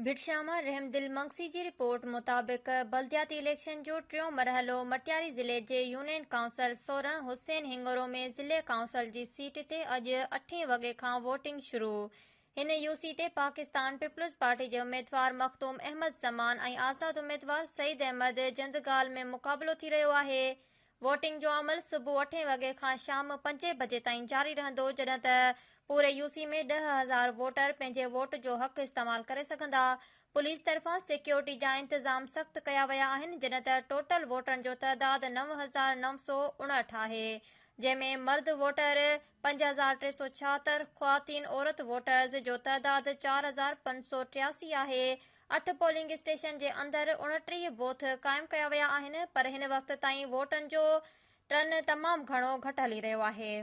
ڀٽ شاهه مان رحمدل منگسي جي رپورٽ مطابق بلدياتي اليڪشن جو ٽيون مرحلو مٽياري ضلعي جي يونين ڪائونسل 16 حسين هنڱورو ۾ ضلعي ڪائونسل جي سيٽ تي اڄ اٺين وڳي کان ووٽنگ شروع. هن يو سي تي پاڪستان پيپلز پارٽي جي اميدوار مخدوم احمد زمان ۽ آزاد اميدوار سعيد احمد جندگال ۾ مقابلو ٿي رهيو آهي. ووٽنگ جو عمل صبح اٺين وڳي کان شام پنجين بجي تائين جاري رهندو، جڏهن ته پوري يو سي ۾ 10,000 ووٽر پنهنجي ووٽ جو حق استعمال ڪري سگهندا. پوليس طرفان سيڪيورٽي جا انتظام سخت ڪيا ويا آهن، جڏهن ته ٽوٽل ووٽرن جو تعداد 9959 آهي، جنهن ۾ مرد ووٽر 5376، خواتين عورت ووٽرز جو تعداد 4583 آهي. اٺ پولنگ اسٽيشن جي اندر 29 بوٿ قائم ڪيا ويا آهن پر هن وقت تائين ووٽن جو ٽرن تمام گهڻو گهٽ هلي رهيو آهي.